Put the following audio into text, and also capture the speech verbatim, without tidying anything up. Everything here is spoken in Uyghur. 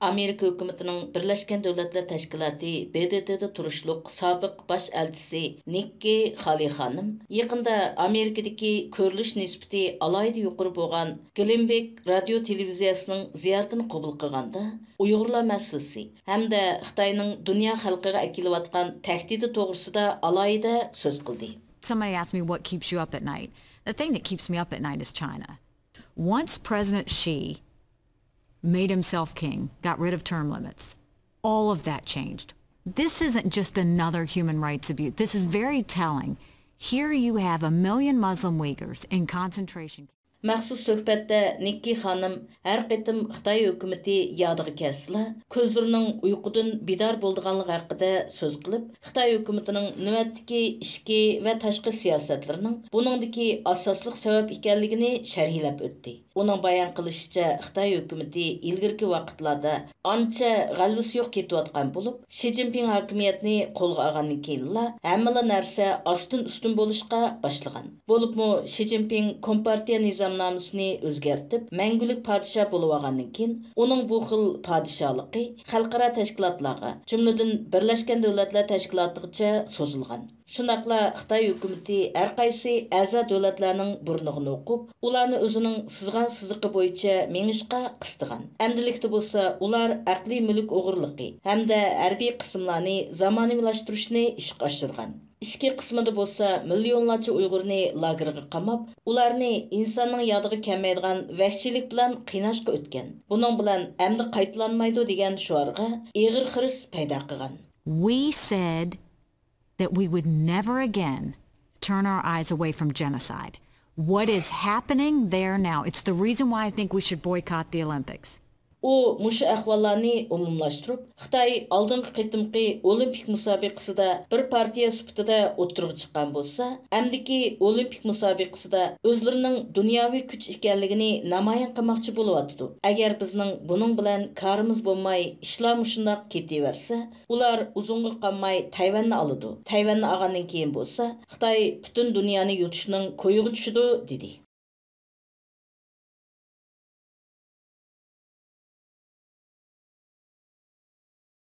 ئامېرىكا ھۆكۈمىتىنىڭ بىرلەشكەن دۆلەتلەر تەشكىلاتى، ب د ت، دا تۇرۇشلۇق سابىق باش ئەلچىسى نىككى خالى خانىم يېقىندا ئامېرىكىدىكى كۆرۈلۈش نىسبىتى ئالاھىدە يۇقىرى بولغان گلېنبېك رادىيو تېلېۋىزىيەسىنىڭ زىيارىتىنى قوبۇل قىلغاندا، ئۇيغۇرلار مەسىلىسى ھەمدە خىتاينىڭ دۇنيا خەلقىگە ئەكېلىۋاتقان تەھدىتى توغرىسىدا ئالاھىدە سۆز قىلدى. Somebody asked me what keeps you up at night. The thing that keeps me up at night is China. Once President Xi made himself king, got rid of term limits, all of that changed. This isn't just another human rights abuse. This is very telling. Here you have a million Muslim Uyghurs in concentration. مەخسۇس سۆھبەتتە نىككى خانىم ھەر قېتىم خىتاي ھۆكۈمىتى يادىغا كەلسىلا، كۆزلىرىنىڭ ئۇيقۇدىن بىدار بولىدىغانلىقى ھەققىدە سۆز قىلىپ، خىتاي ھۆكۈمىتىنىڭ نۆۋەتتىكى ئىچكى ۋە تاشقى سىياسەتلىرىنىڭ بۇنىڭدىكى ئاساسلىق سەۋەب ئىكەنلىكىنى شەرھلەپ ئۆتتى. ئۇنىڭ بايان قىلىشىچە، خىتاي ھۆكۈمىتى ئىلگىرىكى ۋاقىتلاردا ئانچە غەلىبىسى يوق كېتىۋاتقان بولۇپ، شى جىنپىڭ ھاكىمىيەتنى قولغا ئالغاندىن كېيىنلا ھەممىلا نەرسە ئاستىن ئۈستۈن بولۇشقا باشلىغان. بولۇپمۇ شى جىنپىڭ كومپارتىيە نىزامنامىسىنى ئۆزگەرتىپ، مەڭگۈلۈك پادىشاھ بولۇۋالغاندىن كېيىن، ئۇنىڭ بۇ خىل پادىشاھلىقى خەلقئارا تەشكىلاتلارغا، جۈملىدىن بىرلەشكەن دۆلەتلەر تەشكىلاتىغىچە سوزۇلغان. شۇنداقلا خىتاي ھۆكۈمىتى ھەرقايسى ئەزا دۆلەتلەرنىڭ بۇرنىغا نوقۇپ، ئۇلارنى ئۆزىنىڭ سىزغان سىزىقى بويىچە مېڭىشقا قىستىغان. ئەمدىلىكتە بولسا ئۇلار ئەقلىي مۈلۈك ئوغرىلىقى ھەمدە ھەربىي قىسىملارنى زامانىۋىلاشتۇرۇشنى ئىشقا ئاشۇرغان. ئىچكى قىسمىدا بولسا مىليونلارچە ئۇيغۇرنى لاگېرغا قاماپ، ئۇلارنى ئىنساننىڭ يادىغا كەلمەيدىغان ۋەھشىيلىك بىلەن قىيناشقا ئۆتكەن. بۇنىڭ بىلەن ئەمدى قايتىلانمايدۇ دېگەن شوئارغا ئېغىر خىرىس پەيدا قىلغان. We said that we would never again turn our eyes away from genocide. What is happening there now? It's the reason why I think we should boycott the Olympics. ئۇ مۇشۇ ئەھۋاللارنى ئومۇملاشتۇرۇپ، خىتاي ئالدىنقى قېتىمقى ئولىمپىك مۇسابىقىسىدە بىر پارتىيە سۈپىتىدە ئوتتۇرىغا چىققان بولسا، ئەمدىكى ئولىمپىك مۇسابىقىسىدە ئۆزلىرىنىڭ دۇنياۋى كۈچ ئىكەنلىكىنى نامايان قىلماقچى بولۇۋاتىدۇ. ئەگەر بىزنىڭ بۇنىڭ بىلەن كارىمىز بولماي، ئىشلار مۇشۇنداق كېتىۋەرسە، ئۇلار ئۇزۇنغا قالماي تەيۋەننى ئالىدۇ. تەيۋەننى ئالغاندىن كېيىن بولسا، خىتاي پۈتۈن دۇنيانى يۇتۇشنىڭ كويىغا چۈشىدۇ، دېدى.